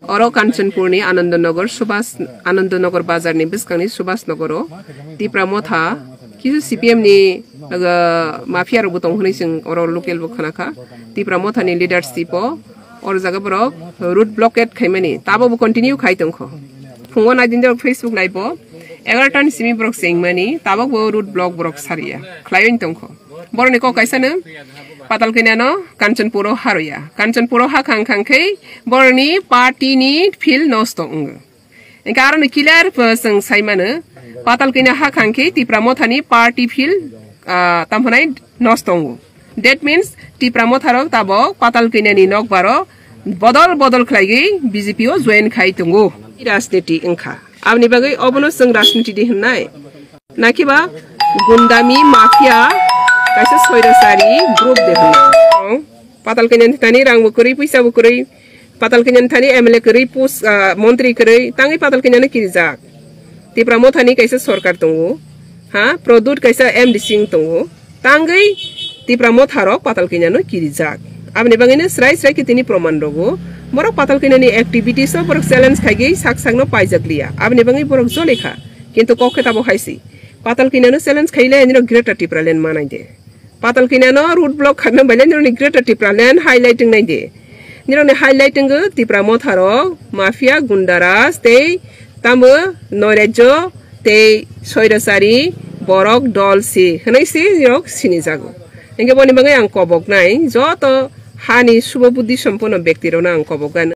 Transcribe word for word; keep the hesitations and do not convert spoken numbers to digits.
Oro Kanchanpurni Anandanagar Subhas, Anandanagar bazarni bwskangni Subhas Nagaro Tipra Motha kisu C P M ni, uh, mafia rokbo tong hwnwi chwng oro local bo khwnakha. Tipra Mothani leaders tipo oro jaga borok road blockade khaimani, tabokbo continue khai tongkho. Phungo naidinjak Facebook live o egarota ni simi borok chengmani, tabokbo road block borok sariya khlaiwi tongkho. Boroni kok kaisa no Patalkanya no Kanchanpur o haroya. Kanchanpur o hakhang khang khe boroni party ni field nosto wngo. Engka aroni clear, uh, chwng sai mano, Patalkanya hakhang khe Tipra Mothani party field, uh, tamphwnai nosto wngo. That means Tipra Motha rok tabok Patalkanya ni nokbar o bodol bodol khlaiwi B J P o join khai tongo. Rajniti wngkha. Aboni bagwi obono chwng rajniti di hwnnai. Nakiba gundami mafia kaisa soirasari group de hwnwi. Patalkanya ni thani rang bo kwrwi, puisa bo kwrwi, Patalkanya ni thani M L A kwrwi, pus, ah, montri kwrwi, tangwi Patalkanya no kirijak. Tipra Mothani kaisa sorkar tongo, ha, Pradyut kaisa M D C wng tongo, tangwi Tipra Motha rok Patalkanya no kirijak. Aboni bagwi no srai srai khe tini proman rogo, borok Patalkanya ni activities o borok challenge khaigwi sak sak no paijak liya, aboni bagwi borok jole kha, kintu kok khe tabok haisi. Patalkanya no challenge khaile nini Greater Tipraland manai de. Patalkanya no road block khaina baile nini Greater Tipraland highlight wngnai de. Nini highlight wngwi Tipra Motha rok, mafia, gundaraj tei tamo noirajyo tei soirasari borok dol si hwnwi si nirok sinijago. Hingke boni bagwi ang koboknai joto hani subo buddhi sompono bekti rokno ang kobokgano.